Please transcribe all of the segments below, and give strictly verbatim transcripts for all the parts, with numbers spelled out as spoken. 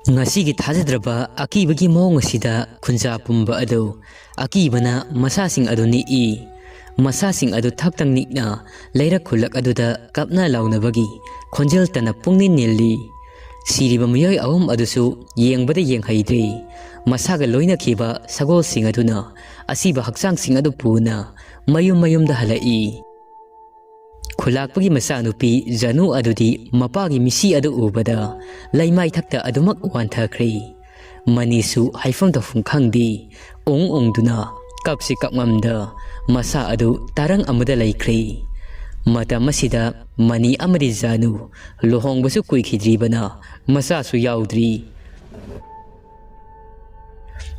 ꯉꯁꯤꯒꯤ ꯊꯥꯖꯗ꯭ꯔꯕ ꯑꯀꯤꯕꯒꯤ ꯃꯑꯣꯡ ꯑꯁꯤꯗ ꯈꯨꯟꯖꯥ ꯄꯨꯝꯕ ꯑꯗꯨ ꯑꯀꯤꯕꯅ ꯃꯁꯥꯁꯤꯡ ꯑꯗꯨ ꯅꯤꯛꯏ꯫ ꯃꯁꯥꯁꯤꯡ ꯑꯗꯨ ꯊꯛꯇꯪ ꯅꯤꯛꯅ ꯂꯩꯔꯛ ꯈꯨꯜꯂꯛ ꯑꯗꯨꯗ ꯀꯞꯅ ꯂꯥꯎꯅꯕꯒꯤ ꯈꯣꯟꯖꯦꯜ ꯇꯅ ꯄꯨꯡꯅꯤꯟ ꯅꯤꯜꯂꯤ꯫ ꯁꯤꯔꯤꯕ ꯃꯤꯑꯣꯏ ꯑꯍꯨꯝ ꯑꯗꯨꯁꯨ ꯌꯦꯡꯕꯗ ꯌꯦꯡꯍꯩꯗ꯭ꯔꯦ꯫ ꯃꯁꯥꯒ ꯂꯣꯏꯅꯈꯤꯕ ꯁꯒꯣꯜꯁꯤꯡ ꯑꯗꯨꯅ ꯑꯁꯤꯕ ꯍꯛꯆꯥꯡꯁꯤꯡ ꯑꯗꯨ ꯄꯨꯅ ꯃꯌꯨꯝ ꯃꯌꯨꯝꯗ ꯍꯜꯂꯛꯏ꯫ ꯈꯨꯂꯥꯛꯄꯒꯤ ꯃꯆꯥꯅꯨꯄꯤ ꯖꯅꯨ ꯑꯗꯨꯗꯤ ꯃꯄꯥꯒꯤ ꯃꯤꯁꯤ ꯑꯗꯨ ꯎꯕꯗ ꯂꯩꯃꯥꯏꯊꯛꯇ ꯑꯗꯨꯃꯛ ꯋꯥꯟꯊꯈ꯭ꯔꯦ꯫ ꯃꯅꯤꯁꯨ ꯍꯥꯏꯐꯝ ꯇꯧꯐꯝ ꯈꯪꯗꯦ꯫ ꯎꯪ ꯎꯪꯗꯨꯅ ꯀꯞꯁꯤ ꯀꯞꯉꯝꯗ ꯃꯁꯥ ꯑꯗꯨ ꯇꯔꯪ ꯑꯃꯗ ꯂꯩꯈ꯭ꯔꯦ꯫ ꯃꯇꯝ ꯑꯁꯤꯗ ꯃꯅꯤ ꯑꯃꯗꯤ ꯖꯥꯅꯨ ꯂꯨꯍꯣꯡꯕꯁꯨ ꯀꯨꯏꯈꯤꯗ꯭ꯔꯤꯕꯅ ꯃꯆꯥꯁꯨ ꯌꯥꯎꯗ꯭ꯔꯤ꯫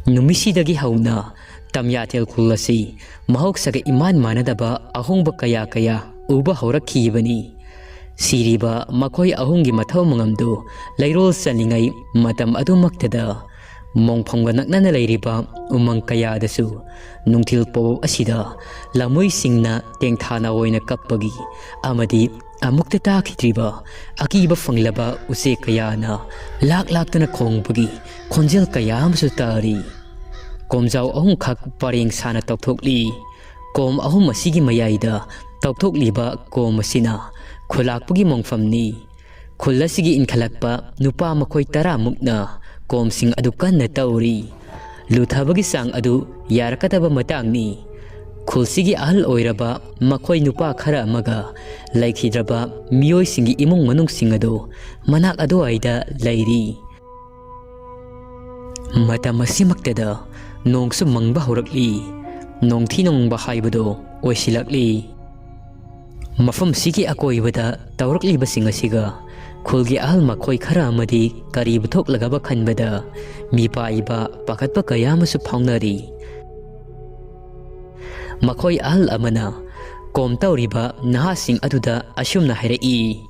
ꯅꯨꯃꯤꯠꯁꯤꯗꯒꯤ ꯍꯧꯅ ꯇꯝꯌꯥꯊꯦꯜ ꯈꯨꯜ ꯑꯁꯤ ꯃꯍꯧꯁꯥꯒ ꯏꯃꯥꯟ ꯃꯥꯟꯅꯗꯕ ꯑꯍꯣꯡꯕ ꯀꯌꯥ ꯀꯌꯥ ꯎꯕ ꯍꯧꯔꯛꯈꯤꯕꯅꯤ꯫ ꯁꯤꯔꯤꯕ ꯃꯈꯣꯏ ꯑꯍꯨꯝꯒꯤ ꯃꯊꯧ ꯃꯉꯝꯗꯨ ꯂꯩꯔꯣꯜ ꯆꯜꯂꯤꯉꯩ ꯃꯇꯝ ꯑꯗꯨꯃꯛꯇꯗ ꯃꯣꯡꯐꯝꯒ ꯅꯛꯅꯅ ꯂꯩꯔꯤꯕ ꯎꯃꯪ ꯀꯌꯥꯗꯁꯨ ꯅꯨꯡꯊꯤꯜ ꯄꯣꯞ ꯑꯁꯤꯗ ꯂꯝꯃꯣꯏꯁꯤꯡꯅ ꯇꯦꯡꯊꯥꯅ ꯑꯣꯏꯅ ꯀꯞꯄꯒꯤ ꯑꯃꯗꯤ ꯑꯃꯨꯛꯇ ꯇꯥꯈꯤꯗ꯭ꯔꯤꯕ ꯑꯀꯤꯕ ꯐꯪꯂꯕ ꯎꯆꯦꯛ ꯀꯌꯥꯅ ꯂꯥꯛ ꯂꯥꯛꯇꯨꯅ ꯈꯣꯡꯕꯒꯤ ꯈꯣꯟꯖꯦꯜ ꯀꯌꯥ ꯑꯃꯁꯨ ꯇꯥꯔꯤ꯫ ꯀꯣꯝꯖꯥꯎ ꯑꯍꯨꯝꯈꯛ ꯄꯔꯦꯡ ꯁꯥꯅ ꯇꯧꯊꯣꯛꯂꯤ꯫ ꯀꯣꯝ ꯑꯍꯨꯝ ꯑꯁꯤꯒꯤ ꯃꯌꯥꯏꯗ ꯇꯧꯊꯣꯛꯂꯤꯕ ꯀꯣꯝ ꯑꯁꯤꯅ ꯈꯨꯂꯥꯛꯄꯒꯤ ꯃꯣꯡꯐꯝꯅꯤ꯫ ꯈꯨꯜ ꯑꯁꯤꯒꯤ ꯏꯟꯈꯠꯂꯛꯄ ꯅꯨꯄꯥ ꯃꯈꯣꯏ ꯇꯔꯥꯃꯨꯛꯅ ꯀꯣꯝꯁꯤꯡ ꯑꯗꯨ ꯀꯟꯅ ꯇꯧꯔꯤ꯫ ꯂꯨꯊꯕꯒꯤ ꯆꯥꯡ ꯑꯗꯨ ꯌꯥꯔꯛꯀꯗꯕ ꯃꯇꯥꯡꯅꯤ꯫ ꯈꯨꯜꯁꯤꯒꯤ ꯑꯍꯜ ꯑꯣꯏꯔꯕ ꯃꯈꯣꯏ ꯅꯨꯄꯥ ꯈꯔ ꯑꯃꯒ ꯂꯩꯈꯤꯗ꯭ꯔꯕ ꯃꯤꯑꯣꯏꯁꯤꯡꯒꯤ ꯏꯃꯨꯡ ꯃꯅꯨꯡꯁꯤꯡ ꯑꯗꯨ ꯃꯅꯥꯛ ꯑꯗꯨꯋꯥꯏꯗ ꯂꯩꯔꯤ꯫ ꯃꯇꯝ ꯑꯁꯤꯃꯛꯇꯗ ꯅꯣꯡꯁꯨ ꯃꯪꯕ ꯍꯧꯔꯛꯂꯤ꯫ ꯅꯣꯡꯊꯤ ꯅꯣꯡꯃꯪꯕ ꯍꯥꯏꯕꯗꯨ ꯑꯣꯏꯁꯤꯜꯂꯛꯂꯤ꯫ ꯃꯐꯝꯁꯤꯒꯤ ꯑꯀꯣꯏꯕꯗ ꯇꯧꯔꯛꯂꯤꯕꯁꯤꯡ ꯑꯁꯤꯒ ꯈꯨꯜꯒꯤ ꯑꯍꯜ ꯃꯈꯣꯏ ꯈꯔ ꯑꯃꯗꯤ ꯀꯔꯤꯕꯨ ꯊꯣꯛꯂꯒꯕ ꯈꯟꯕꯗ ꯃꯤꯄꯥꯏꯕ ꯄꯥꯈꯠꯄ ꯀꯌꯥ ꯑꯃꯁꯨ ꯐꯥꯎꯅꯔꯤ꯫ ꯃꯈꯣꯏ ꯑꯍꯜ ꯑꯃꯅ ꯀꯣꯝ ꯇꯧꯔꯤꯕ ꯅꯍꯥꯁꯤꯡ ꯑꯗꯨꯗ ꯑꯁꯨꯝꯅ ꯍꯥꯏꯔꯛꯏ,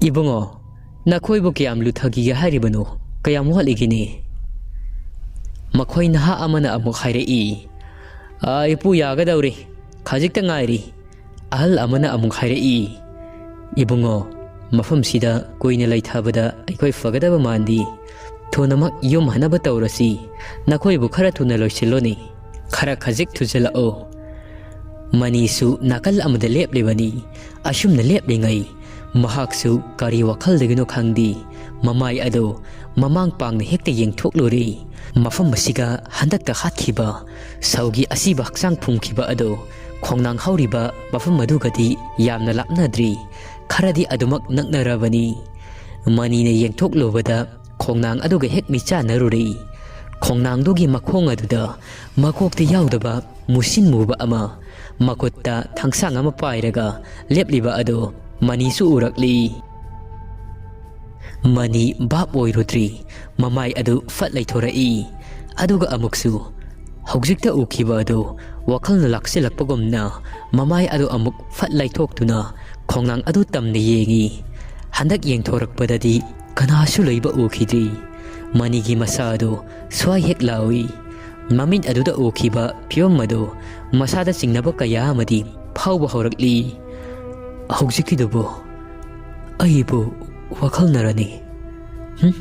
"ꯏꯕꯨꯡꯉꯣ, ꯅꯈꯣꯏꯕꯨ ꯀꯌꯥꯝ ꯂꯨꯊꯈꯤꯒꯦ ꯍꯥꯏꯔꯤꯕꯅꯣ? ꯀꯌꯥꯝ ꯋꯥꯠꯂꯤꯒꯦꯅꯦ?" ꯃꯈꯣꯏ ꯅꯍꯥ ꯑꯃꯅ ꯑꯃꯨꯛ ꯍꯥꯏꯔꯛꯏ, "ꯑꯥ, ꯏꯄꯨ, ꯌꯥꯒꯗꯧꯔꯦ, ꯈꯖꯤꯛꯇ ꯉꯥꯏꯔꯤ꯫" ꯑꯍꯜ ꯑꯃꯅ ꯑꯃꯨꯛ ꯍꯥꯏꯔꯛꯏ, "ꯏꯕꯨꯡꯉꯣ, "ꯃꯐꯝꯁꯤꯗ ꯀꯨꯏꯅ ꯂꯩꯊꯕꯗ ꯑꯩꯈꯣꯏ ꯐꯒꯗꯕ ꯃꯥꯟꯗꯦ꯫ ꯊꯨꯅꯃꯛ ꯌꯨꯝ ꯍꯟꯅꯕ ꯇꯧꯔꯁꯤ꯫ ꯅꯈꯣꯏꯕꯨ ꯈꯔ ꯊꯨꯅ ꯂꯣꯏꯁꯤꯜꯂꯣꯅꯦ꯫ ꯈꯔ ꯈꯖꯤꯛ ꯊꯨꯖꯤꯜꯂꯛꯑꯣ꯫" ꯃꯅꯤꯁꯨ ꯅꯥꯀꯜ ꯑꯃꯗ ꯂꯦꯞꯂꯤꯕꯅꯤ꯫ ꯑꯁꯨꯝꯅ ꯂꯦꯞꯂꯤꯉꯩ ꯃꯍꯥꯛꯁꯨ ꯀꯔꯤ ꯋꯥꯈꯜꯗꯒꯤꯅꯣ ꯈꯪꯗꯦ, ꯃꯃꯥꯏ ꯑꯗꯨ ꯃꯃꯥꯡ ꯄꯥꯡꯅ ꯍꯦꯛꯇ ꯌꯦꯡꯊꯣꯛꯂꯨꯔꯦ꯫ ꯃꯐꯝ ꯑꯁꯤꯒ ꯍꯟꯗꯛꯇ ꯍꯥꯠꯈꯤꯕ ꯁꯥꯎꯒꯤ ꯑꯁꯤꯕ ꯍꯛꯆꯥꯡ ꯐꯨꯝꯈꯤꯕ ꯑꯗꯨ ꯈꯣꯡꯅꯥꯡ ꯍꯧꯔꯤꯕ ꯃꯐꯝ ꯑꯗꯨꯒꯗꯤ ꯌꯥꯝꯅ ꯂꯥꯞꯅꯗ꯭ꯔꯤ, ꯈꯔꯗꯤ ꯑꯗꯨꯃꯛ ꯅꯛꯅꯔꯕꯅꯤ꯫ ꯃꯅꯤꯅ ꯌꯦꯡꯊꯣꯛꯂꯨꯕꯗ ꯈꯣꯡꯅꯥꯡ ꯑꯗꯨꯒ ꯍꯦꯛ ꯃꯤꯆꯥꯟꯅꯔꯨꯔꯦ꯫ ꯈꯣꯡꯅꯥꯡꯗꯨꯒꯤ ꯃꯈꯣꯡ ꯑꯗꯨꯗ ꯃꯀꯣꯛꯇ ꯌꯥꯎꯗꯕ ꯃꯨꯁꯤꯟ ꯃꯨꯕ ꯑꯃ, ꯃꯈꯨꯠꯇ ꯊꯥꯡꯁꯥꯡ ꯑꯃ ꯄꯥꯏꯔꯒ ꯂꯦꯞꯂꯤꯕ ꯑꯗꯨ ꯃꯅꯤꯁꯨ ꯎꯔꯛꯂꯤ꯫ ꯃꯅꯤ ꯚꯥꯞ ꯑꯣꯏꯔꯨꯗ꯭ꯔꯤ, ꯃꯃꯥꯏ ꯑꯗꯨ ꯐꯠ ꯂꯩꯊꯣꯔꯛꯏ꯫ ꯑꯗꯨꯒ ꯑꯃꯨꯛꯁꯨ ꯍꯧꯖꯤꯛꯇ ꯎꯈꯤꯕ ꯑꯗꯨ ꯋꯥꯈꯜꯅ ꯂꯥꯛꯁꯤꯜꯂꯛꯄꯒꯨꯝꯅ ꯃꯃꯥꯏ ꯑꯗꯨ ꯑꯃꯨꯛ ꯐꯠ ꯂꯩꯊꯣꯛꯇꯨꯅ ꯈꯣꯡꯅꯥꯡ ꯑꯗꯨ ꯇꯝꯅ ꯌꯦꯡꯏ꯫ ꯍꯟꯗꯛ ꯌꯦꯡꯊꯣꯔꯛꯄꯗꯗꯤ ꯀꯅꯥꯁꯨ ꯂꯩꯕ ꯎꯈꯤꯗ꯭ꯔꯤ꯫ ꯃꯅꯤꯒꯤ ꯃꯁꯥ ꯑꯗꯨ ꯁ꯭ꯋꯥꯏ ꯍꯦꯛ ꯂꯥꯎꯏ꯫ ꯃꯃꯤꯠ ꯑꯗꯨꯗ ꯎꯈꯤꯕ ꯐꯤꯕꯝ ꯑꯗꯨ ꯃꯁꯥꯗ ꯆꯤꯡꯅꯕ ꯀꯌꯥ ꯑꯃꯗꯤ ꯐꯥꯎꯕ ꯍꯧꯔꯛꯂꯤ꯫ "ꯍꯧꯖꯤꯛꯀꯤꯗꯨꯕꯨ ꯑꯩꯕꯨ ꯋꯥꯈꯜꯅꯔꯅꯤ? ꯍꯨꯝ?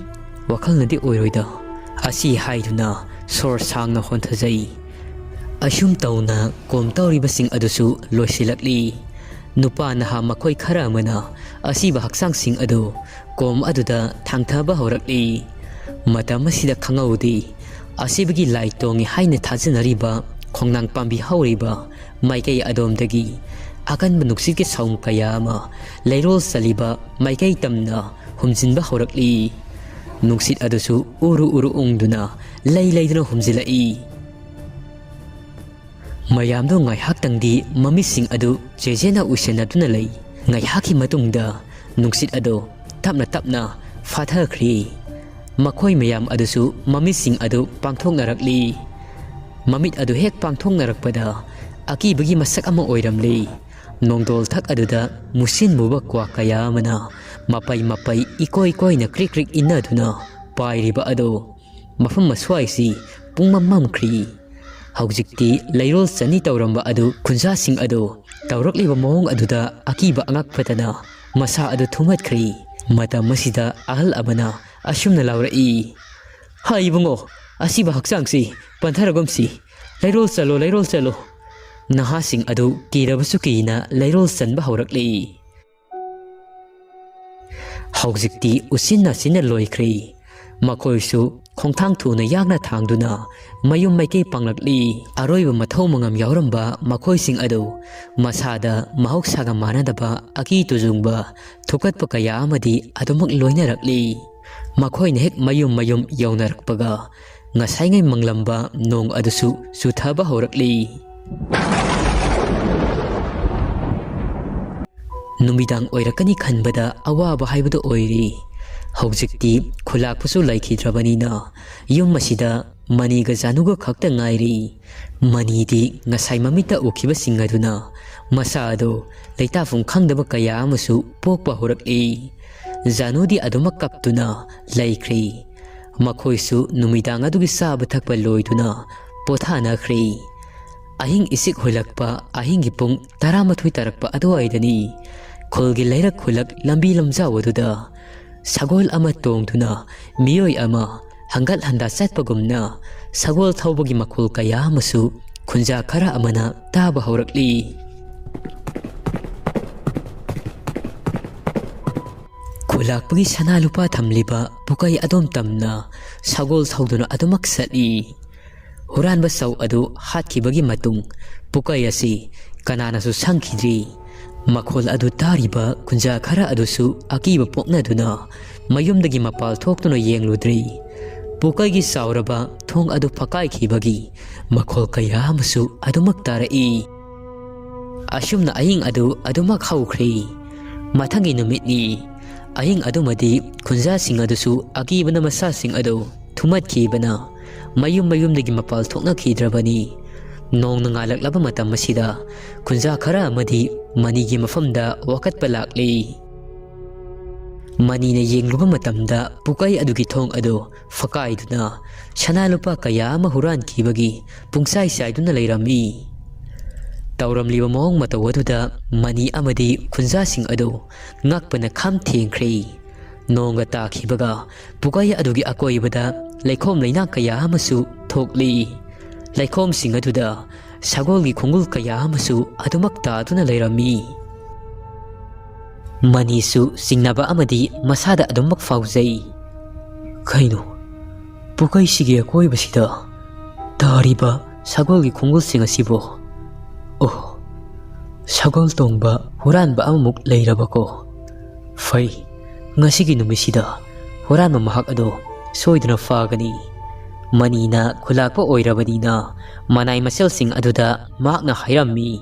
ꯋꯥꯈꯜꯅꯗꯤ ꯑꯣꯏꯔꯣꯏꯗ꯫" ꯑꯁꯤ ꯍꯥꯏꯗꯨꯅ ꯁꯣꯔ ꯁꯥꯡꯅ ꯍꯣꯟꯊꯖꯩ꯫ ꯑꯁꯨꯝ ꯇꯧꯅ ꯀꯣꯝ ꯇꯧꯔꯤꯕꯁꯤꯡ ꯑꯗꯨꯁꯨ ꯂꯣꯏꯁꯤꯜꯂꯛꯂꯤ꯫ ꯅꯨꯄꯥ ꯅꯍꯥ ꯃꯈꯣꯏ ꯈꯔ ꯑꯃꯅ ꯑꯁꯤꯕ ꯍꯛꯆꯥꯡꯁꯤꯡ ꯑꯗꯨ ꯀꯣꯝ ꯑꯗꯨꯗ ꯊꯥꯡꯊꯕ ꯍꯧꯔꯛꯂꯤ꯫ ꯃꯇꯝ ꯑꯁꯤꯗ ꯈꯪꯍꯧꯗꯦ, ꯑꯁꯤꯕꯒꯤ ꯂꯥꯏ ꯇꯣꯡꯉꯤ ꯍꯥꯏꯅ ꯊꯥꯖꯅꯔꯤꯕ ꯈꯣꯡꯅꯥꯡ ꯄꯥꯝꯕꯤ ꯍꯧꯔꯤꯕ ꯃꯥꯏꯀꯩ ꯑꯗꯣꯝꯗꯒꯤ ꯑꯀꯟꯕ ꯅꯨꯡꯁꯤꯠꯀꯤ ꯁꯥꯎꯝ ꯀꯌꯥ ꯑꯃ ꯂꯩꯔꯣꯜ ꯆꯜꯂꯤꯕ ꯃꯥꯏꯀꯩ ꯇꯝꯅ ꯍꯨꯝꯖꯤꯟꯕ ꯍꯧꯔꯛꯂꯤ꯫ ꯅꯨꯡꯁꯤꯠ ꯑꯗꯨꯁꯨ ꯎꯔꯨ ꯎꯔꯨ ꯎꯪꯗꯨꯅ ꯂꯩ ꯂꯩꯗꯨꯅ ꯍꯨꯝꯖꯤꯜꯂꯛꯏ꯫ ꯃꯌꯥꯝꯗꯨ ꯉꯥꯏꯍꯥꯛꯇꯪꯗꯤ ꯃꯃꯤꯠꯁꯤꯡ ꯑꯗꯨ ꯆꯦꯖꯦꯅ ꯎꯏꯁꯟꯅꯗꯨꯅ ꯂꯩ꯫ ꯉꯥꯏꯍꯥꯛꯀꯤ ꯃꯇꯨꯡꯗ ꯅꯨꯡꯁꯤꯠ ꯑꯗꯨ ꯇꯞꯅ ꯇꯞꯅ ꯐꯥꯊꯈ꯭ꯔꯤ꯫ ꯃꯈꯣꯏ ꯃꯌꯥꯝ ꯑꯗꯨꯁꯨ ꯃꯃꯤꯠꯁꯤꯡ ꯑꯗꯨ ꯄꯥꯡꯊꯣꯛꯅꯔꯛꯂꯤ꯫ ꯃꯃꯤꯠ ꯑꯗꯨ ꯍꯦꯛ ꯄꯥꯡꯊꯣꯛꯅꯔꯛꯄꯗ ꯑꯀꯤꯕꯒꯤ ꯃꯁꯛ ꯑꯃ ꯑꯣꯏꯔꯝꯂꯤ꯫ ꯅꯣꯡꯗꯣꯜ ꯊꯛ ꯑꯗꯨꯗ ꯃꯨꯁꯤꯟ ꯃꯨꯕ ꯀ꯭ꯋꯥ ꯀꯌꯥ ꯑꯃꯅ ꯃꯄꯩ ꯃꯄꯩ ꯏꯀꯣꯏ ꯀꯣꯏꯅ ꯀ꯭ꯔꯤꯛ ꯀ꯭ꯔꯤꯛ ꯏꯟꯅꯗꯨꯅ ꯄꯥꯏꯔꯤꯕ ꯑꯗꯨ ꯃꯐꯝ ꯑꯁ꯭ꯋꯥꯏꯁꯤ ꯄꯨꯡꯃꯝ ꯃꯝꯈ꯭ꯔꯤ꯫ ꯍꯧꯖꯤꯛꯇꯤ ꯂꯩꯔꯣꯜ ꯆꯅꯤ ꯇꯧꯔꯝꯕ ꯑꯗꯨ ꯈꯨꯟꯖꯥꯁꯤꯡ ꯑꯗꯨ ꯇꯧꯔꯛꯂꯤꯕ ꯃꯑꯣꯡ ꯑꯗꯨꯗ ꯑꯀꯤꯕ ꯑꯉꯛꯄꯇꯅ ꯃꯁꯥ ꯑꯗꯨ ꯊꯨꯝꯍꯠꯈ꯭ꯔꯦ꯫ ꯃꯇꯝ ꯑꯁꯤꯗ ꯑꯍꯜ ꯑꯃꯅ ꯑꯁꯨꯝꯅ ꯂꯥꯎꯔꯛꯏ, "ꯍꯥ ꯏꯕꯨꯡꯉꯣ, ꯑꯁꯤꯕ ꯍꯛꯆꯥꯡꯁꯤ ꯄꯟꯊꯔꯒꯨꯝꯁꯤ, ꯂꯩꯔꯣꯜ ꯆꯠꯂꯣ, ꯂꯩꯔꯣꯜ ꯆꯠꯂꯣ"꯫ ꯅꯍꯥꯁꯤꯡ ꯑꯗꯨ ꯀꯤꯔꯕꯁꯨ ꯀꯤꯅ ꯂꯩꯔꯣꯜ ꯆꯟꯕ ꯍꯧꯔꯛꯂꯤ꯫ ꯍꯧꯖꯤꯛꯇꯤ ꯎꯆꯤꯟ ꯅꯥꯆꯤꯟꯅ ꯂꯣꯏꯈ꯭ꯔꯦ꯫ ꯃꯈꯣꯏꯁꯨ ꯈꯣꯡꯊꯥꯡ ꯊꯨꯅ ꯌꯥꯡꯅ ꯊꯥꯡꯗꯨꯅ ꯃꯌꯨꯝ ꯃꯥꯏꯀꯩ ꯄꯥꯡꯂꯛꯂꯤ꯫ ꯑꯔꯣꯏꯕ ꯃꯊꯧ ꯃꯉꯝ ꯌꯥꯎꯔꯝꯕ ꯃꯈꯣꯏꯁꯤꯡ ꯑꯗꯨ ꯃꯁꯥꯗ ꯃꯍꯧꯁꯥꯒ ꯃꯥꯟꯅꯗꯕ ꯑꯀꯤ ꯇꯨꯖꯨꯡꯕ ꯊꯨꯀꯠꯄ ꯀꯌꯥ ꯑꯃꯗꯤ ꯑꯗꯨꯃꯛ ꯂꯣꯏꯅꯔꯛꯂꯤ꯫ ꯃꯈꯣꯏꯅ ꯍꯦꯛ ꯃꯌꯨꯝ ꯃꯌꯨꯝ ꯌꯧꯅꯔꯛꯄꯒ ꯉꯁꯥꯏꯉꯩ ꯃꯪꯂꯝꯕ ꯅꯣꯡ ꯑꯗꯨꯁꯨ ꯆꯨꯊꯕ ꯍꯧꯔꯛꯂꯤ꯫ ꯅꯨꯃꯤꯗꯥꯡ ꯑꯣꯏꯔꯛꯀꯅꯤ ꯈꯟꯕꯗ ꯑꯋꯥꯕ ꯍꯥꯏꯕꯗꯨ ꯑꯣꯏꯔꯤ꯫ ꯍꯧꯖꯤꯛꯇꯤ ꯈꯨꯂꯥꯛꯄꯁꯨ ꯂꯩꯈꯤꯗ꯭ꯔꯕꯅꯤꯅ ꯌꯨꯝ ꯑꯁꯤꯗ ꯃꯅꯤꯒ ꯖꯥꯅꯨꯒ ꯈꯛꯇ ꯉꯥꯏꯔꯤ꯫ ꯃꯅꯤꯗꯤ ꯉꯁꯥꯏ ꯃꯃꯤꯠꯇ ꯎꯈꯤꯕꯁꯤꯡ ꯑꯗꯨꯅ ꯃꯁꯥ ꯑꯗꯨ ꯂꯩꯇꯥꯐꯝ ꯈꯪꯗꯕ ꯀꯌꯥ ꯑꯃꯁꯨ ꯄꯣꯛꯄ ꯍꯧꯔꯛꯂꯤ꯫ ꯖꯥꯅꯨꯗꯤ ꯑꯗꯨꯃꯛ ꯀꯞꯇꯨꯅ ꯂꯩꯈ꯭ꯔꯤ꯫ ꯃꯈꯣꯏꯁꯨ ꯅꯨꯃꯤꯗꯥꯡ ꯑꯗꯨꯒꯤ ꯆꯥꯕ ꯊꯛꯄ ꯂꯣꯏꯗꯨꯅ ꯄꯣꯊꯥꯅꯈ꯭ꯔꯦ꯫ ꯑꯍꯤꯡ ꯏꯆꯤꯛ ꯍꯨꯜꯂꯛꯄ ꯑꯍꯤꯡꯒꯤ ꯄꯨꯡ ꯇꯔꯥꯃꯥꯊꯣꯏ ꯇꯥꯔꯛꯄ ꯑꯗꯨꯋꯥꯏꯗꯅꯤ꯫ ꯈꯨꯜꯒꯤ ꯂꯩꯔꯛ ꯈꯨꯜꯂꯛ ꯂꯝꯕꯤ ꯂꯝꯖꯥꯎ ꯑꯗꯨꯗ ꯁꯒꯣꯜ ꯑꯃ ꯇꯣꯡꯗꯨꯅ ꯃꯤꯑꯣꯏ ꯑꯃ ꯍꯪꯒꯠ ꯍꯟꯗꯥ ꯆꯠꯄꯒꯨꯝꯅ ꯁꯒꯣꯜ ꯊꯧꯕꯒꯤ ꯃꯈꯣꯜ ꯀꯌꯥ ꯑꯃꯁꯨ ꯈꯨꯟꯖꯥ ꯈꯔ ꯑꯃꯅ ꯇꯥꯕ ꯍꯧꯔꯛꯂꯤ꯫ ꯈꯨꯂꯥꯛꯄꯒꯤ ꯁꯅꯥ ꯂꯨꯄꯥ ꯊꯝꯂꯤꯕ ꯄꯨꯀꯩ ꯑꯗꯣꯝ ꯇꯝꯅ ꯁꯒꯣꯜ ꯊꯧꯗꯨꯅ ꯑꯗꯨꯃꯛ ꯆꯠꯂꯤ꯫ ꯍꯨꯔꯥꯟꯕ ꯆꯧ ꯑꯗꯨ ꯍꯥꯠꯈꯤꯕꯒꯤ ꯃꯇꯨꯡ ꯄꯨꯀꯩ ꯑꯁꯤ ꯀꯅꯥꯅꯁꯨ ꯁꯪꯈꯤꯗ꯭ꯔꯤ꯫ ꯃꯈꯣꯜ ꯑꯗꯨ ꯇꯥꯔꯤꯕ ꯈꯨꯟꯖꯥ ꯈꯔ ꯑꯗꯨꯁꯨ ꯑꯀꯤꯕ ꯄꯣꯛꯅꯗꯨꯅ ꯃꯌꯨꯝꯗꯒꯤ ꯃꯄꯥꯜ ꯊꯣꯛꯇꯨꯅ ꯌꯦꯡꯂꯨꯗ꯭ꯔꯤ꯫ ꯄꯨꯀꯩꯒꯤ ꯆꯥꯎꯔꯕ ꯊꯣꯡ ꯑꯗꯨ ꯐꯛꯀꯥꯏꯈꯤꯕꯒꯤ ꯃꯈꯣꯜ ꯀꯌꯥ ꯑꯃꯁꯨ ꯑꯗꯨꯃꯛ ꯇꯥꯔꯛꯏ꯫ ꯑꯁꯨꯝꯅ ꯑꯍꯤꯡ ꯑꯗꯨ ꯑꯗꯨꯃꯛ ꯍꯧꯈ꯭ꯔꯦ꯫ ꯃꯊꯪꯒꯤ ꯅꯨꯃꯤꯠꯅꯤ꯫ ꯑꯍꯤꯡ ꯑꯗꯨꯃꯗꯤ ꯈꯨꯟꯖꯥꯁꯤꯡ ꯑꯗꯨꯁꯨ ꯑꯀꯤꯕꯅ ꯃꯁꯥꯁꯤꯡ ꯑꯗꯨ ꯊꯨꯝꯍꯠꯈꯤꯕꯅ ꯃꯌꯨꯝ ꯃꯌꯨꯝꯗꯒꯤ ꯃꯄꯥꯜ ꯊꯣꯛꯅꯈꯤꯗ꯭ꯔꯕꯅꯤ꯫ ꯅꯣꯡꯅ ꯉꯥꯜꯂꯛꯂꯕ ꯃꯇꯝ ꯑꯁꯤꯗ ꯈꯨꯟꯖꯥ ꯈꯔ ꯑꯃꯗꯤ ꯃꯅꯤꯒꯤ ꯃꯐꯝꯗ ꯋꯥꯀꯠꯄ ꯂꯥꯛꯂꯤ꯫ ꯃꯅꯤꯅ ꯌꯦꯡꯂꯨꯕ ꯃꯇꯝꯗ ꯄꯨꯀꯩ ꯑꯗꯨꯒꯤ ꯊꯣꯡ ꯑꯗꯨ ꯐꯛꯀꯥꯏꯗꯨꯅ ꯁꯅꯥ ꯂꯨꯄꯥ ꯀꯌꯥ ꯑꯃ ꯍꯨꯔꯥꯟꯈꯤꯕꯒꯤ ꯄꯨꯡꯆꯥꯏ ꯆꯥꯏꯗꯨꯅ ꯂꯩꯔꯝꯃꯤ꯫ ꯇꯧꯔꯝꯂꯤꯕ ꯃꯑꯣꯡ ꯃꯇꯧ ꯑꯗꯨꯗ ꯃꯅꯤ ꯑꯃꯗꯤ ꯈꯨꯟꯖꯥꯁꯤꯡ ꯑꯗꯨ ꯉꯛꯄꯅ ꯈꯝ ꯊꯦꯡꯈ꯭ꯔꯦ꯫ ꯅꯣꯡꯒ ꯇꯥꯈꯤꯕꯒ ꯄꯨꯀꯩ ꯑꯗꯨꯒꯤ ꯑꯀꯣꯏꯕꯗ ꯂꯩꯈꯣꯝ ꯂꯩꯅꯥꯡ ꯀꯌꯥ ꯑꯃꯁꯨ ꯊꯣꯛꯂꯤ꯫ ꯂꯩꯈꯣꯝꯁꯤꯡ ꯑꯗꯨꯗ ꯁꯒꯣꯜꯒꯤ ꯈꯣꯡꯒꯨꯜ ꯀꯌꯥ ꯑꯃꯁꯨ ꯑꯗꯨꯃꯛ ꯇꯥꯗꯨꯅ ꯂꯩꯔꯝꯃꯤ꯫ ꯃꯅꯤꯁꯨ ꯆꯤꯡꯅꯕ ꯑꯃꯗꯤ ꯃꯁꯥꯗ ꯑꯗꯨꯃꯛ ꯐꯥꯎꯖꯩ꯫ ꯀꯩꯅꯣ, ꯄꯨꯀꯩꯁꯤꯒꯤ ꯑꯀꯣꯏꯕꯁꯤꯗ ꯇꯥꯔꯤꯕ ꯁꯒꯣꯜꯒꯤ ꯈꯣꯡꯒꯨꯜꯁꯤꯡ ꯑꯁꯤꯕꯨ? ꯑꯣ, ꯁꯒꯣꯜ ꯇꯣꯡꯕ ꯍꯨꯔꯥꯟꯕ ꯑꯃꯃꯨꯛ ꯂꯩꯔꯕꯀꯣ꯫ ꯐꯩ, ꯉꯁꯤꯒꯤ ꯅꯨꯃꯤꯠꯁꯤꯗ ꯍꯨꯔꯥꯟꯕ ꯃꯍꯥꯛ ꯑꯗꯨ ꯁꯣꯏꯗꯅ ꯐꯥꯒꯅꯤ꯫ ꯃꯅꯤꯅ ꯈꯨꯂꯥꯛꯄ ꯑꯣꯏꯔꯕꯅꯤꯅ ꯃꯅꯥꯏ ꯃꯁꯦꯜꯁꯤꯡ ꯑꯗꯨꯗ ꯃꯍꯥꯛꯅ ꯍꯥꯏꯔꯝꯃꯤ꯫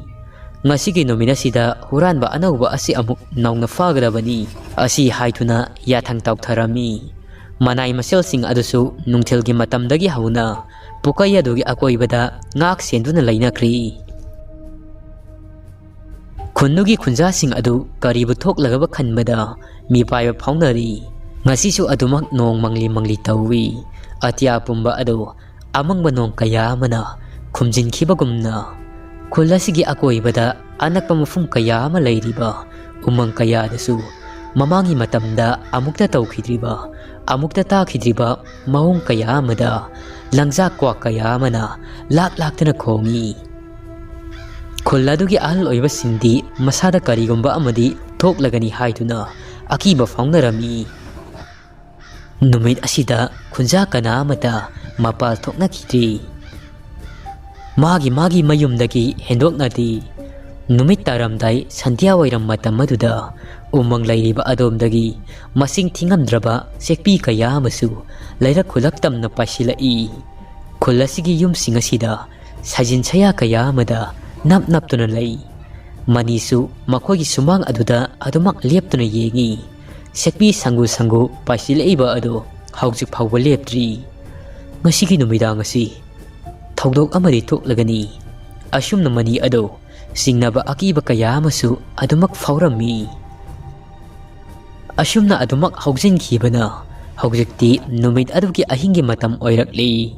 ꯉꯁꯤꯒꯤ ꯅꯨꯃꯤꯠ ꯑꯁꯤꯗ ꯍꯨꯔꯥꯟꯕ ꯑꯅꯧꯕ ꯑꯁꯤ ꯑꯃꯨꯛ ꯅꯧꯅ ꯐꯥꯒꯗꯕꯅꯤ꯫ ꯑꯁꯤ ꯍꯥꯏꯗꯨꯅ ꯌꯥꯊꯪ ꯇꯧꯊꯔꯝꯃꯤ꯫ ꯃꯅꯥꯏ ꯃꯁꯦꯜꯁꯤꯡ ꯑꯗꯨꯁꯨ ꯅꯨꯡꯊꯤꯜꯒꯤ ꯃꯇꯝꯗꯒꯤ ꯍꯧꯅ ꯄꯨꯀꯩ ꯑꯗꯨꯒꯤ ꯑꯀꯣꯏꯕꯗ ꯉꯥꯛ ꯁꯦꯟꯗꯨꯅ ꯂꯩꯅꯈ꯭ꯔꯤ꯫ ꯈꯨꯟꯗꯨꯒꯤ ꯈꯨꯟꯖꯥꯁꯤꯡ ꯑꯗꯨ ꯀꯔꯤꯕꯨ ꯊꯣꯛꯂꯒꯕ ꯈꯟꯕꯗ ꯃꯤꯄꯥꯏꯕ ꯐꯥꯎꯅꯔꯤ꯫ ꯉꯁꯤꯁꯨ ꯑꯗꯨꯃꯛ ꯅꯣꯡ ꯃꯪꯂꯤ ꯃꯪꯂꯤ ꯇꯧꯏ꯫ ꯑꯇꯤꯌꯥ ꯄꯨꯝꯕ ꯑꯗꯨ ꯑꯃꯪꯕ ꯅꯣꯡ ꯀꯌꯥ ꯑꯃꯅ ꯈꯨꯝꯖꯤꯟꯈꯤꯕꯒꯨꯝꯅ, ꯈꯨꯜ ꯑꯁꯤꯒꯤ ꯑꯀꯣꯏꯕꯗ ꯑꯅꯛꯄ ꯃꯐꯝ ꯀꯌꯥ ꯑꯃ ꯂꯩꯔꯤꯕ ꯎꯃꯪ ꯀꯌꯥꯗꯁꯨ ꯃꯃꯥꯡꯒꯤ ꯃꯇꯝꯗ ꯑꯃꯨꯛꯇ ꯇꯧꯈꯤꯗ꯭ꯔꯤꯕ, ꯑꯃꯨꯛꯇ ꯇꯥꯈꯤꯗ꯭ꯔꯤꯕ ꯃꯑꯣꯡ ꯀꯌꯥ ꯑꯃꯗ ꯂꯪꯖꯥꯛ ꯀ꯭ꯋꯥꯛ ꯀꯌꯥ ꯑꯃꯅ ꯂꯥꯛ ꯂꯥꯛꯇꯅ ꯈꯣꯡꯏ꯫ ꯈꯨꯜ ꯑꯗꯨꯒꯤ ꯑꯍꯜ ꯑꯣꯏꯕꯁꯤꯡꯗꯤ ꯃꯁꯥꯗ ꯀꯔꯤꯒꯨꯝꯕ ꯑꯃꯗꯤ ꯊꯣꯛꯂꯒꯅꯤ ꯍꯥꯏꯗꯨꯅ ꯑꯀꯤꯕ ꯐꯥꯎꯅꯔꯝꯃꯤ꯫ ꯅꯨꯃꯤꯠ ꯑꯁꯤꯗ ꯈꯨꯟꯖꯥ ꯀꯅꯥ ꯑꯃꯠꯇ ꯃꯄꯥꯜ ꯊꯣꯛꯅꯈꯤꯗ꯭ꯔꯤ꯫ ꯃꯥꯒꯤ ꯃꯥꯒꯤ ꯃꯌꯨꯝꯗꯒꯤ ꯍꯦꯟꯗꯣꯛꯅꯗꯦ꯫ ꯅꯨꯃꯤꯠ ꯇꯥꯔꯝꯗꯥꯏ ꯁꯟꯙ꯭ꯌꯥ ꯋꯥꯏꯔꯝ ꯃꯇꯝ ꯑꯗꯨꯗ ꯎꯃꯪ ꯂꯩꯔꯤꯕ ꯑꯗꯣꯝꯗꯒꯤ ꯃꯁꯤꯡ ꯊꯤꯉꯝꯗ꯭ꯔꯕ ꯆꯦꯛꯄꯤ ꯀꯌꯥ ꯑꯃꯁꯨ ꯂꯩꯔꯛ ꯈꯨꯜꯂꯛ ꯇꯝꯅ ꯄꯥꯏꯁꯤꯜꯂꯛꯏ꯫ ꯈꯨꯜ ꯑꯁꯤꯒꯤ ꯌꯨꯝꯁꯤꯡ ꯑꯁꯤꯗ ꯁꯥꯖꯤꯟ ꯁꯌꯥ ꯀꯌꯥ ꯑꯃꯗ ꯅꯞ ꯅꯞꯇꯨꯅ ꯂꯩ꯫ ꯃꯅꯤꯁꯨ ꯃꯈꯣꯏꯒꯤ ꯁꯨꯃꯥꯡ ꯑꯗꯨꯗ ꯑꯗꯨꯃꯛ ꯂꯦꯞꯇꯨꯅ ꯌꯦꯡꯏ꯫ ꯁꯦꯛꯄꯤ ꯁꯪꯒꯨ ꯁꯪꯒꯨ ꯄꯥꯏꯁꯤꯜꯂꯛꯏꯕ ꯑꯗꯨ ꯍꯧꯖꯤꯛ ꯐꯥꯎꯕ ꯂꯦꯞꯇ꯭ꯔꯤ꯫ ꯉꯁꯤꯒꯤ ꯅꯨꯃꯤꯗꯥꯡ ꯑꯁꯤ ꯊꯧꯗꯣꯛ ꯑꯃꯗꯤ ꯊꯣꯛꯂꯒꯅꯤ꯫ ꯑꯁꯨꯝꯅ ꯃꯅꯤ ꯑꯗꯨ ꯆꯤꯡꯅꯕ ꯑꯀꯤꯕ ꯀꯌꯥ ꯑꯃꯁꯨ ꯑꯗꯨꯃꯛ ꯐꯥꯎꯔꯝꯃꯤ꯫ ꯑꯁꯨꯝꯅ ꯑꯗꯨꯃꯛ ꯍꯧꯖꯤꯟꯈꯤꯕꯅ ꯍꯧꯖꯤꯛꯇꯤ ꯅꯨꯃꯤꯠ ꯑꯗꯨꯒꯤ ꯑꯍꯤꯡꯒꯤ ꯃꯇꯝ ꯑꯣꯏꯔꯛꯂꯤ꯫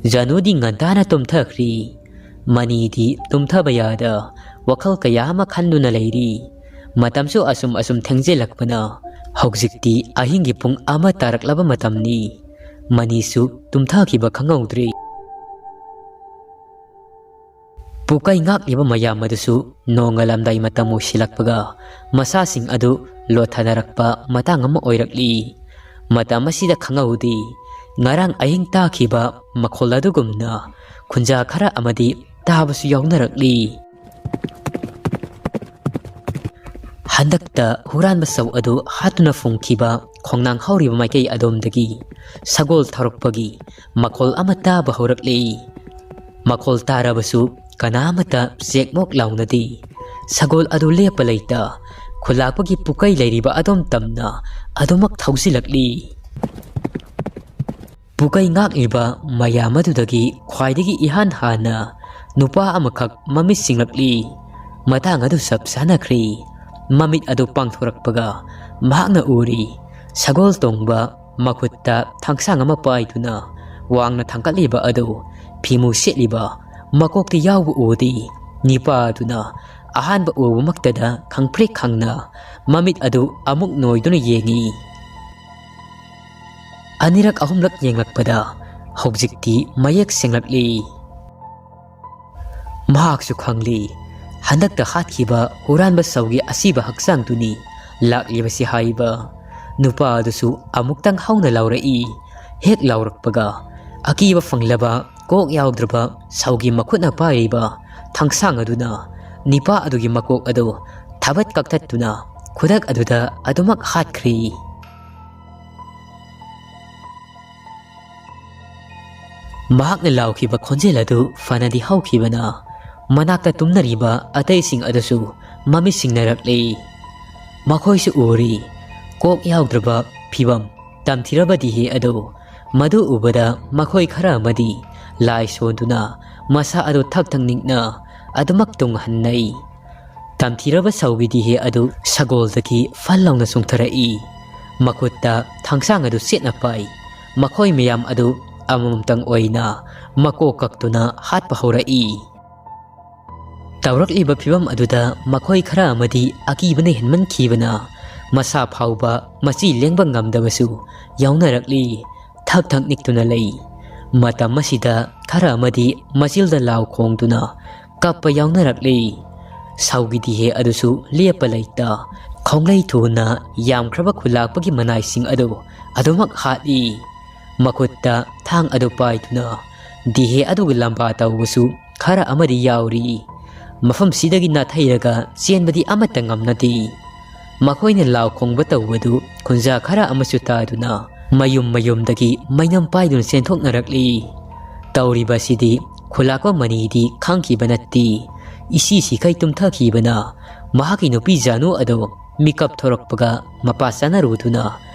ꯖꯥꯅꯨꯗꯤ ꯉꯟꯇꯥꯅ ꯇꯨꯝꯊꯈ꯭ꯔꯤ꯫ ꯃꯅꯤꯗꯤ ꯇꯨꯝꯊꯕ ꯌꯥꯗ ꯋꯥꯈꯜ ꯀꯌꯥ ꯑꯃ ꯈꯟꯗꯨꯅ ꯂꯩꯔꯤ꯫ ꯃꯇꯝꯁꯨ ꯑꯁꯨꯝ ꯑꯁꯨꯝ ꯊꯦꯡꯖꯤꯜꯂꯛꯄꯅ ꯍꯧꯖꯤꯛꯇꯤ ꯑꯍꯤꯡꯒꯤ ꯄꯨꯡ ꯑꯃ ꯇꯥꯔꯛꯂꯕ ꯃꯇꯝꯅꯤ꯫ ꯃꯅꯤꯁꯨ ꯇꯨꯝꯊꯈꯤꯕ ꯈꯪꯍꯧꯗ꯭ꯔꯦ꯫ ꯄꯨꯀꯩ ꯉꯥꯛꯂꯤꯕ ꯃꯌꯥꯝ ꯑꯗꯨꯁꯨ ꯅꯣꯡꯉꯥꯜꯂꯝꯗꯥꯏ ꯃꯇꯝ ꯑꯣꯏꯁꯤꯜꯂꯛꯄꯒ ꯃꯁꯥꯁꯤꯡ ꯑꯗꯨ ꯂꯣꯠꯊꯅꯔꯛꯄ ꯃꯇꯥꯡ ꯑꯃ ꯑꯣꯏꯔꯛꯂꯤ꯫ ꯃꯇꯝ ꯑꯁꯤꯗ ꯈꯪꯍꯧꯗꯦ, ꯉꯔꯥꯡ ꯑꯍꯤꯡ ꯇꯥꯈꯤꯕ ꯃꯈꯣꯜ ꯑꯗꯨꯒꯨꯝꯅ ꯈꯨꯟꯖꯥ ꯈꯔ ꯑꯃꯗꯤ ꯇꯥꯕꯁꯨ ꯌꯥꯎꯅꯔꯛꯂꯤ꯫ ꯍꯟꯗꯛꯇ ꯍꯨꯔꯥꯟꯕ ꯁꯧ ꯑꯗꯨ ꯍꯥꯠꯇꯨꯅ ꯐꯨꯝꯈꯤꯕ ꯈꯣꯡꯅꯥꯡ ꯍꯧꯔꯤꯕ ꯃꯥꯏꯀꯩ ꯑꯗꯣꯝꯗꯒꯤ ꯁꯒꯣꯜ ꯊꯧꯔꯛꯄꯒꯤ ꯃꯈꯣꯜ ꯑꯃ ꯇꯥꯕ ꯍꯧꯔꯛꯂꯤ꯫ ꯃꯈꯣꯜ ꯇꯥꯔꯕꯁꯨ ꯀꯅꯥ ꯑꯃꯠꯇ ꯆꯦꯛꯃꯣꯛ ꯂꯥꯎꯅꯗꯦ꯫ ꯁꯒꯣꯜ ꯑꯗꯨ ꯂꯦꯞꯄ ꯂꯩꯇ ꯈꯨꯂꯥꯛꯄꯒꯤ ꯄꯨꯀꯩ ꯂꯩꯔꯤꯕ ꯑꯗꯣꯝ ꯇꯝꯅ ꯑꯗꯨꯃꯛ ꯊꯧꯖꯤꯜꯂꯛꯂꯤ꯫ ꯄꯨꯀꯩ ꯉꯥꯛꯂꯤꯕ ꯃꯌꯥꯝ ꯑꯗꯨꯗꯒꯤ ꯈ꯭ꯋꯥꯏꯗꯒꯤ ꯏꯍꯥꯟ ꯍꯥꯟꯅ ꯅꯨꯄꯥ ꯑꯃꯈꯛ ꯃꯃꯤꯠ ꯁꯤꯡꯂꯛꯂꯤ꯫ ꯃꯇꯥꯡ ꯑꯗꯨ ꯆꯞ ꯆꯥꯅꯈ꯭ꯔꯦ꯫ ꯃꯃꯤꯠ ꯑꯗꯨ ꯄꯥꯡꯊꯣꯔꯛꯄꯒ ꯃꯍꯥꯛꯅ ꯎꯔꯤ, ꯁꯒꯣꯜ ꯇꯣꯡꯕ, ꯃꯈꯨꯠꯇ ꯊꯥꯡꯁꯥꯡ ꯑꯃ ꯄꯥꯏꯗꯨꯅ ꯋꯥꯡꯅ ꯊꯥꯡꯒꯠꯂꯤꯕ ꯑꯗꯨ ꯐꯤꯃꯨ ꯁꯦꯠꯂꯤꯕ, ꯃꯀꯣꯛꯇꯤ ꯌꯥꯎꯕ ꯎꯗꯦ꯫ ꯅꯤꯄꯥ ꯑꯗꯨꯅ ꯑꯍꯥꯟꯕ ꯎꯕꯃꯛꯇꯗ ꯈꯪꯄ꯭ꯔꯦꯛ ꯈꯪꯅ ꯃꯃꯤꯠ ꯑꯗꯨ ꯑꯃꯨꯛ ꯅꯣꯏꯗꯨꯅ ꯌꯦꯡꯉꯤ꯫ ꯑꯅꯤꯔꯛ ꯑꯍꯨꯝꯂꯛ ꯌꯦꯡꯂꯛꯄꯗ ꯍꯧꯖꯤꯛꯇꯤ ꯃꯌꯦꯛ ꯁꯦꯡꯂꯛꯂꯤ꯫ ꯃꯍꯥꯛꯁꯨ ꯈꯪꯂꯤ, ꯍꯟꯗꯛꯇ ꯍꯥꯠꯈꯤꯕ ꯍꯨꯔꯥꯟꯕ ꯁꯧꯒꯤ ꯑꯁꯤꯕ ꯍꯛꯆꯥꯡꯗꯨꯅꯤ ꯂꯥꯛꯂꯤꯕꯁꯤ ꯍꯥꯏꯕ꯫ ꯅꯨꯄꯥ ꯑꯗꯨꯁꯨ ꯑꯃꯨꯛꯇꯪ ꯍꯧꯅ ꯂꯥꯎꯔꯛꯏ꯫ ꯍꯦꯛ ꯂꯥꯎꯔꯛꯄꯒ ꯑꯀꯤꯕ ꯐꯪꯂꯕ ꯀꯣꯛ ꯌꯥꯎꯗ꯭ꯔꯕ ꯁꯧꯒꯤ ꯃꯈꯨꯠꯅ ꯄꯥꯏꯔꯤꯕ ꯊꯥꯡꯁꯥꯡ ꯑꯗꯨꯅ ꯅꯤꯄꯥ ꯑꯗꯨꯒꯤ ꯃꯀꯣꯛ ꯑꯗꯨ ꯊꯕꯠ ꯀꯛꯊꯠꯇꯨꯅ ꯈꯨꯗꯛ ꯑꯗꯨꯗ ꯑꯗꯨꯃꯛ ꯍꯥꯠꯈ꯭ꯔꯦ꯫ ꯃꯍꯥꯛꯅ ꯂꯥꯎꯈꯤꯕ ꯈꯣꯟꯖꯦꯜ ꯑꯗꯨ ꯐꯅꯗꯤ ꯍꯧꯈꯤꯕꯅ ꯃꯅꯥꯛꯇ ꯇꯨꯝꯅꯔꯤꯕ ꯑꯇꯩꯁꯤꯡ ꯑꯗꯨꯁꯨ ꯃꯃꯤꯠ ꯁꯤꯡꯅꯔꯛꯂꯦ꯫ ꯃꯈꯣꯏꯁꯨ ꯎꯔꯤ, ꯀꯣꯛ ꯌꯥꯎꯗ꯭ꯔꯕ ꯐꯤꯕꯝ ꯇꯝꯊꯤꯔꯕ ꯗꯤꯍꯦ ꯑꯗꯨ꯫ ꯃꯗꯨ ꯎꯕꯗ ꯃꯈꯣꯏ ꯈꯔ ꯑꯃꯗꯤ ꯂꯥꯏ ꯁꯣꯟꯗꯨꯅ ꯃꯁꯥ ꯑꯗꯨ ꯊꯛ ꯊꯛ ꯅꯤꯛꯅ ꯑꯗꯨꯃꯛ ꯇꯨꯡꯍꯟꯅꯩ꯫ ꯇꯝꯊꯤꯔꯕ ꯁꯧꯒꯤ ꯗꯤꯍꯦ ꯑꯗꯨ ꯁꯒꯣꯜꯗꯒꯤ ꯐꯜ ꯂꯥꯎꯅ ꯆꯣꯡꯊꯔꯛꯏ꯫ ꯃꯈꯨꯠꯇ ꯊꯥꯡꯁꯥꯡ ꯑꯗꯨ ꯆꯦꯠꯅ ꯄꯥꯏ꯫ ꯃꯈꯣꯏ ꯃꯌꯥꯝ ꯑꯗꯨ ꯑꯃꯃꯝꯇꯪ ꯑꯣꯏꯅ ꯃꯀꯣꯛ ꯀꯛꯇꯨꯅ ꯍꯥꯠꯄ ꯍꯧꯔꯛꯏ꯫ ꯇꯧꯔꯛꯂꯤꯕ ꯐꯤꯕꯝ ꯑꯗꯨꯗ ꯃꯈꯣꯏ ꯈꯔ ꯑꯃꯗꯤ ꯑꯀꯤꯕꯅ ꯍꯦꯟꯃꯟꯈꯤꯕꯅ ꯃꯁꯥ ꯐꯥꯎꯕ ꯃꯆꯤ ꯂꯦꯡꯕ ꯉꯝꯗꯕꯁꯨ ꯌꯥꯎꯅꯔꯛꯂꯤ꯫ ꯊꯛ ꯊꯛ ꯅꯤꯛꯇꯨꯅ ꯂꯩ꯫ ꯃꯇꯝ ꯑꯁꯤꯗ ꯈꯔ ꯑꯃꯗꯤ ꯃꯆꯤꯜꯗ ꯂꯥꯎ ꯈꯣꯡꯗꯨꯅ ꯀꯞꯄ ꯌꯥꯎꯅꯔꯛꯂꯤ꯫ ꯁꯥꯎꯒꯤ ꯗꯤꯍꯦ ꯑꯗꯨꯁꯨ ꯂꯦꯞꯄ ꯂꯩꯇ ꯈꯣꯡꯂꯩ ꯊꯨꯅ ꯌꯥꯝꯈ꯭ꯔꯕ ꯈꯨꯂꯥꯛꯄꯒꯤ ꯃꯅꯥꯏꯁꯤꯡ ꯑꯗꯨ ꯑꯗꯨꯃꯛ ꯍꯥꯠꯂꯤ꯫ ꯃꯈꯨꯠꯇ ꯊꯥꯡ ꯑꯗꯨ ꯄꯥꯏꯗꯨꯅ ꯗꯤꯍꯦ ꯑꯗꯨꯒꯤ ꯂꯝꯕꯥ ꯇꯧꯕꯁꯨ ꯈꯔ ꯑꯃꯗꯤ ꯌꯥꯎꯔꯤ꯫ ꯃꯐꯝꯁꯤꯗꯒꯤ ꯅꯥꯊꯩꯔꯒ ꯆꯦꯟꯕꯗꯤ ꯑꯃꯠꯇ ꯉꯝꯅꯗꯦ꯫ ꯃꯈꯣꯏꯅ ꯂꯥꯎ ꯈꯣꯡꯕ ꯇꯧꯕꯗꯨ ꯈꯨꯟꯖꯥ ꯈꯔ ꯑꯃꯁꯨ ꯇꯥꯗꯨꯅ ꯃꯌꯨꯝ ꯃꯌꯨꯝꯗꯒꯤ ꯃꯩꯅꯝ ꯄꯥꯏꯗꯨꯅ ꯆꯦꯟꯊꯣꯛꯅꯔꯛꯂꯤ꯫ ꯇꯧꯔꯤꯕ ꯑꯁꯤꯗꯤ ꯈꯨꯂꯥꯛꯄ ꯃꯅꯤꯗꯤ ꯈꯪꯈꯤꯕ ꯅꯠꯇꯦ꯫ ꯏꯁꯤ ꯁꯤꯈꯩ ꯇꯨꯝꯊꯈꯤꯕꯅ ꯃꯍꯥꯛꯀꯤ ꯅꯨꯄꯤ ꯖꯥꯅꯨ ꯑꯗꯨ ꯃꯤꯀꯞ ꯊꯣꯔꯛꯄꯒ ꯃꯄꯥ ꯆꯥꯅꯔꯨꯗꯨꯅ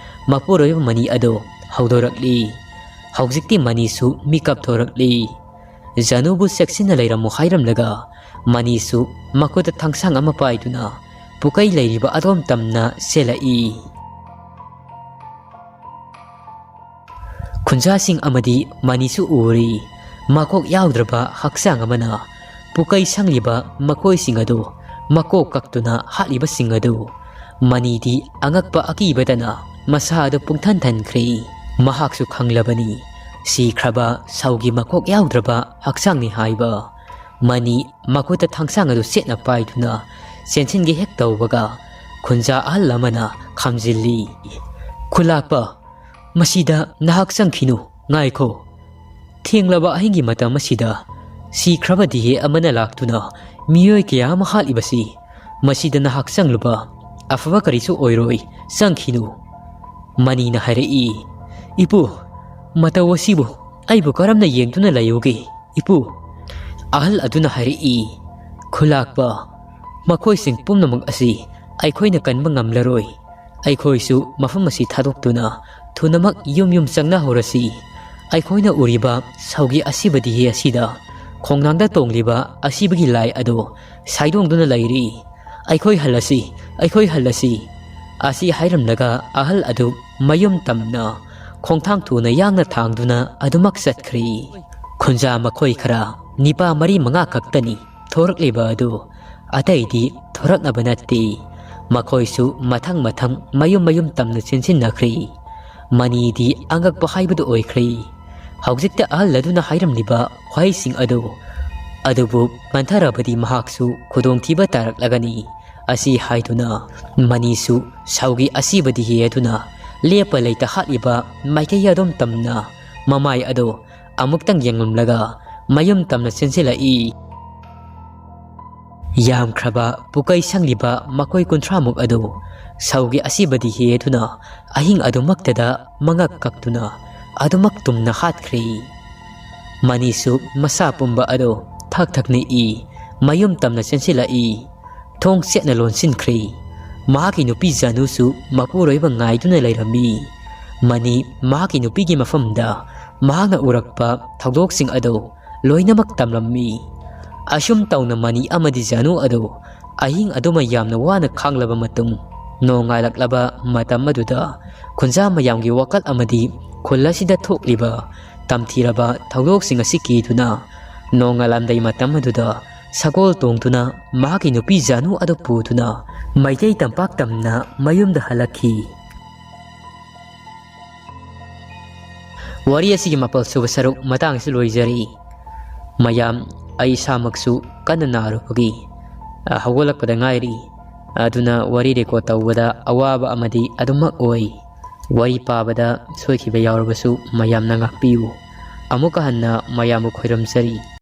ꯃꯄꯨꯔꯣꯏꯕ ꯃꯅꯤ ꯑꯗꯨ ꯍꯧꯗꯣꯔꯛꯂꯤ꯫ ꯍꯧꯖꯤꯛꯇꯤ ꯃꯅꯤꯁꯨ ꯃꯤꯀꯞ ꯊꯣꯔꯛꯂꯤ꯫ ꯖꯥꯅꯨꯕꯨ ꯆꯦꯛꯁꯤꯟꯅ ꯂꯩꯔꯝꯃꯨ ꯍꯥꯏꯔꯝꯂꯒ ꯃꯅꯤꯁꯨ ꯃꯈꯨꯠꯇ ꯊꯥꯡꯁꯥꯡ ꯑꯃ ꯄꯥꯏꯗꯨꯅ ꯄꯨꯀꯩ ꯂꯩꯔꯤꯕ ꯑꯗꯣꯝ ꯇꯝꯅ ꯆꯦꯜꯂꯛꯏ꯫ ꯈꯨꯟꯖꯥꯁꯤꯡ ꯑꯃꯗꯤ ꯃꯅꯤꯁꯨ ꯎꯔꯤ꯫ ꯃꯀꯣꯛ ꯌꯥꯎꯗ꯭ꯔꯕ ꯍꯛꯆꯥꯡ ꯑꯃꯅ ꯄꯨꯀꯩ ꯁꯪꯂꯤꯕ ꯃꯈꯣꯏꯁꯤꯡ ꯑꯗꯨ ꯃꯀꯣꯛ ꯀꯛꯇꯨꯅ ꯍꯥꯠꯂꯤꯕꯁꯤꯡ ꯑꯗꯨ ꯃꯅꯤꯗꯤ ꯑꯉꯛꯄ ꯑꯀꯤꯕꯇꯅ ꯃꯁꯥ ꯑꯗꯨ ꯄꯨꯡꯊꯟ ꯊꯟꯈ꯭ꯔꯦ꯫ ꯃꯍꯥꯛꯁꯨ ꯈꯪꯂꯕꯅꯤ ꯁꯤꯈ꯭ꯔꯕ ꯁꯥꯎꯒꯤ ꯃꯀꯣꯛ ꯌꯥꯎꯗ꯭ꯔꯕ ꯍꯛꯆꯥꯡꯅꯤ ꯍꯥꯏꯕ꯫ ꯃꯅꯤ ꯃꯈꯨꯠꯇ ꯊꯥꯡꯁꯥꯡ ꯑꯗꯨ ꯆꯦꯠꯅ ꯄꯥꯏꯗꯨꯅ ꯆꯦꯟꯁꯤꯟꯒꯦ ꯍꯦꯛ ꯇꯧꯕꯒ ꯈꯨꯟꯖꯥ ꯑꯍꯜ ꯑꯃꯅ ꯈꯥꯝꯖꯤꯜꯂꯤ꯫ "ꯈꯨꯂꯥꯛꯄ, ꯃꯁꯤꯗ ꯅꯍꯥꯛ ꯆꯪꯈꯤꯅꯨ, ꯉꯥꯏꯈꯣ꯫ ꯊꯦꯡꯂꯕ ꯑꯍꯤꯡꯒꯤ ꯃꯇꯝ ꯑꯁꯤꯗ ꯁꯤꯈ꯭ꯔꯕ ꯗꯤꯍꯦ ꯑꯃꯅ ꯂꯥꯛꯇꯨꯅ ꯃꯤꯑꯣꯏ ꯀꯌꯥ ꯑꯃ ꯍꯥꯠꯂꯤꯕꯁꯤ, ꯃꯁꯤꯗ ꯅꯍꯥꯛ ꯆꯪꯂꯨꯕ ꯑꯐꯕ ꯀꯔꯤꯁꯨ ꯑꯣꯏꯔꯣꯏ, ꯆꯪꯈꯤꯅꯨ꯫" ꯃꯅꯤꯅ ꯍꯥꯏꯔꯛꯏ, "ꯏꯄꯨ, ꯃꯇꯧ ꯑꯁꯤꯕꯨ ꯑꯩꯕꯨ ꯀꯔꯝꯅ ꯌꯦꯡꯗꯨꯅ ꯂꯩꯌꯨꯒꯦ, ꯏꯄꯨ?" ꯑꯍꯜ ꯑꯗꯨꯅ ꯍꯥꯏꯔꯛꯏ, "ꯈꯨꯂꯥꯛꯄ, ꯃꯈꯣꯏꯁꯤꯡ ꯄꯨꯝꯅꯃꯛ ꯑꯁꯤ ꯑꯩꯈꯣꯏꯅ ꯀꯟꯕ ꯉꯝꯂꯔꯣꯏ꯫ ꯑꯩꯈꯣꯏꯁꯨ ꯃꯐꯝ ꯑꯁꯤ ꯊꯥꯗꯣꯛꯇꯨꯅ ꯊꯨꯅꯃꯛ ꯌꯨꯝ ꯌꯨꯝ ꯆꯪꯅꯍꯧꯔꯁꯤ꯫ ꯑꯩꯈꯣꯏꯅ ꯎꯔꯤꯕ ꯁꯥꯎꯒꯤ ꯑꯁꯤꯕ ꯗꯤꯍꯦ ꯑꯁꯤꯗ ꯈꯣꯡꯅꯥꯡꯗ ꯇꯣꯡꯂꯤꯕ ꯑꯁꯤꯕꯒꯤ ꯂꯥꯏ ꯑꯗꯨ ꯁꯥꯏꯗꯣꯡꯗꯨꯅ ꯂꯩꯔꯤ꯫ ꯑꯩꯈꯣꯏ ꯍꯜꯂꯁꯤ, ꯑꯩꯈꯣꯏ ꯍꯜꯂꯁꯤ꯫" ꯑꯁꯤ ꯍꯥꯏꯔꯝꯂꯒ ꯑꯍꯜ ꯑꯗꯨ ꯃꯌꯨꯝ ꯇꯝꯅ ꯈꯣꯡꯊꯥꯡ ꯊꯨꯅ ꯌꯥꯡꯅ ꯊꯥꯡꯗꯨꯅ ꯑꯗꯨꯃꯛ ꯆꯠꯈ꯭ꯔꯦ꯫ ꯈꯨꯟꯖꯥ ꯃꯈꯣꯏ ꯈꯔ ꯅꯤꯄꯥ ꯃꯔꯤ ꯃꯉꯥ ꯈꯛꯇꯅꯤ꯫ ꯊꯣꯔꯛꯂꯤꯕ ꯑꯗꯨ ꯑꯇꯩꯗꯤ ꯊꯣꯔꯛꯅꯕ ꯅꯠꯇꯦ꯫ ꯃꯈꯣꯏꯁꯨ ꯃꯊꯪ ꯃꯊꯪ ꯃꯌꯨꯝ ꯃꯌꯨꯝ ꯇꯝꯅ ꯆꯦꯟꯁꯤꯟꯅꯈ꯭ꯔꯦ꯫ ꯃꯅꯤꯗꯤ ꯑꯉꯛꯄ ꯍꯥꯏꯕꯗꯨ ꯑꯣꯏꯈ꯭ꯔꯦ꯫ ꯍꯧꯖꯤꯛꯇ ꯑꯍꯜ ꯑꯗꯨꯅ ꯍꯥꯏꯔꯝꯂꯤꯕ ꯋꯥꯍꯩꯁꯤꯡ ꯑꯗꯨ ꯑꯗꯨꯕꯨ ꯄꯟꯊꯔꯕꯗꯤ ꯃꯍꯥꯛꯁꯨ ꯈꯨꯗꯣꯡꯊꯤꯕ ꯇꯥꯔꯛꯂꯒꯅꯤ꯫ ꯑꯁꯤ ꯍꯥꯏꯗꯨꯅ ꯃꯅꯤꯁꯨ ꯁꯥꯎꯒꯤ ꯑꯁꯤꯕꯗꯤ ꯍꯦ ꯑꯗꯨꯅ ꯂꯦꯞꯄ ꯂꯩꯇ ꯍꯥꯠꯂꯤꯕ ꯃꯥꯏꯀꯩ ꯑꯗꯨꯝ ꯇꯝꯅ ꯃꯃꯥꯏ ꯑꯗꯨ ꯑꯃꯨꯛꯇꯪ ꯌꯦꯡꯂꯝꯂꯒ ꯃꯌꯨꯝ ꯇꯝꯅ ꯆꯦꯟꯁꯤꯜꯂꯛꯏ꯫ ꯌꯥꯝꯈ꯭ꯔꯕ ꯄꯨꯀꯩ ꯁꯪꯂꯤꯕ ꯃꯈꯣꯏ ꯀꯨꯟꯊ꯭ꯔꯥꯃꯨꯛ ꯑꯗꯨ ꯁꯧꯒꯤ ꯑꯁꯤꯕꯗꯤ ꯍꯦ ꯑꯗꯨꯅ ꯑꯍꯤꯡ ꯑꯗꯨꯃꯛꯇꯗ ꯃꯉꯛ ꯀꯛꯇꯨꯅ ꯑꯗꯨꯃꯛ ꯇꯨꯝꯅ ꯍꯥꯠꯈ꯭ꯔꯦ꯫ ꯃꯅꯤꯁꯨ ꯃꯁꯥ ꯄꯨꯝꯕ ꯑꯗꯨ ꯊꯛ ꯊꯛ ꯅꯤꯛꯏ꯫ ꯃꯌꯨꯝ ꯇꯝꯅ ꯆꯦꯟꯁꯤꯜꯂꯛꯏ꯫ ꯊꯣꯡ ꯆꯦꯠꯅ ꯂꯣꯟꯁꯤꯟꯈ꯭ꯔꯦ꯫ ꯃꯍꯥꯛꯀꯤ ꯅꯨꯄꯤ ꯖꯥꯅꯨꯁꯨ ꯃꯄꯨꯔꯣꯏꯕ ꯉꯥꯏꯗꯨꯅ ꯂꯩꯔꯝꯃꯤ꯫ ꯃꯅꯤ ꯃꯍꯥꯛꯀꯤ ꯅꯨꯄꯤꯒꯤ ꯃꯐꯝꯗ ꯃꯍꯥꯛꯅ ꯎꯔꯛꯄ ꯊꯧꯗꯣꯛꯁꯤꯡ ꯑꯗꯨ ꯂꯣꯏꯅꯃꯛ ꯇꯝꯂꯝꯃꯤ꯫ ꯑꯁꯨꯝ ꯇꯧꯅ ꯃꯅꯤ ꯑꯃꯗꯤ ꯖꯥꯅꯨ ꯑꯗꯨ ꯑꯍꯤꯡ ꯑꯗꯨꯃ ꯌꯥꯝꯅ ꯋꯥꯅ ꯈꯥꯡꯂꯕ ꯃꯇꯨꯡ, ꯅꯣꯡꯉꯥꯜꯂꯛꯂꯕ ꯃꯇꯝ ꯑꯗꯨꯗ ꯈꯨꯟꯖꯥ ꯃꯌꯥꯝꯒꯤ ꯋꯥꯀꯠ ꯑꯃꯗꯤ ꯈꯨꯜ ꯑꯁꯤꯗ ꯊꯣꯛꯂꯤꯕ ꯇꯝꯊꯤꯔꯕ ꯊꯧꯗꯣꯛꯁꯤꯡ ꯑꯁꯤ ꯀꯤꯗꯨꯅ ꯅꯣꯡꯉꯥꯜꯂꯝꯗꯥꯏ ꯃꯇꯝ ꯑꯗꯨꯗ ꯁꯒꯣꯜ ꯇꯣꯡꯗꯨꯅ ꯃꯍꯥꯛꯀꯤ ꯅꯨꯄꯤ ꯖꯥꯅꯨ ꯑꯗꯨ ꯄꯨꯗꯨꯅ ꯃꯩꯇꯩ ꯇꯝꯄꯥꯛ ꯇꯝꯅ ꯃꯌꯨꯝꯗ ꯍꯜꯂꯛꯈꯤ꯫ ꯋꯥꯔꯤ ꯑꯁꯤꯒꯤ ꯃꯥꯄꯜ ꯁꯨꯕ ꯁꯔꯨꯛ ꯃꯇꯥꯡꯁꯤ ꯂꯣꯏꯖꯔꯤ꯫ ꯃꯌꯥꯝ, ꯑꯩ ꯏꯁꯥꯃꯛꯁꯨ ꯀꯟꯅ ꯅꯥꯔꯨꯕꯒꯤ, ꯑ, ꯍꯧꯒꯠꯂꯛꯄꯗ ꯉꯥꯏꯔꯤ꯫ ꯑꯗꯨꯅ ꯋꯥꯔꯤ ꯔꯦꯀꯣꯔꯠ ꯇꯧꯕꯗ ꯑꯋꯥꯕ ꯑꯃꯗꯤ ꯑꯗꯨꯃꯛ ꯑꯣꯏ꯫ ꯋꯥꯔꯤ ꯄꯥꯕꯗ ꯁꯣꯏꯈꯤꯕ ꯌꯥꯎꯔꯕꯁꯨ ꯃꯌꯥꯝꯅ ꯉꯥꯛꯄꯤꯌꯨ꯫ ꯑꯃꯨꯛꯀ ꯍꯟꯅ ꯃꯌꯥꯝꯕꯨ ꯈꯣꯏꯔꯝꯖꯔꯤ꯫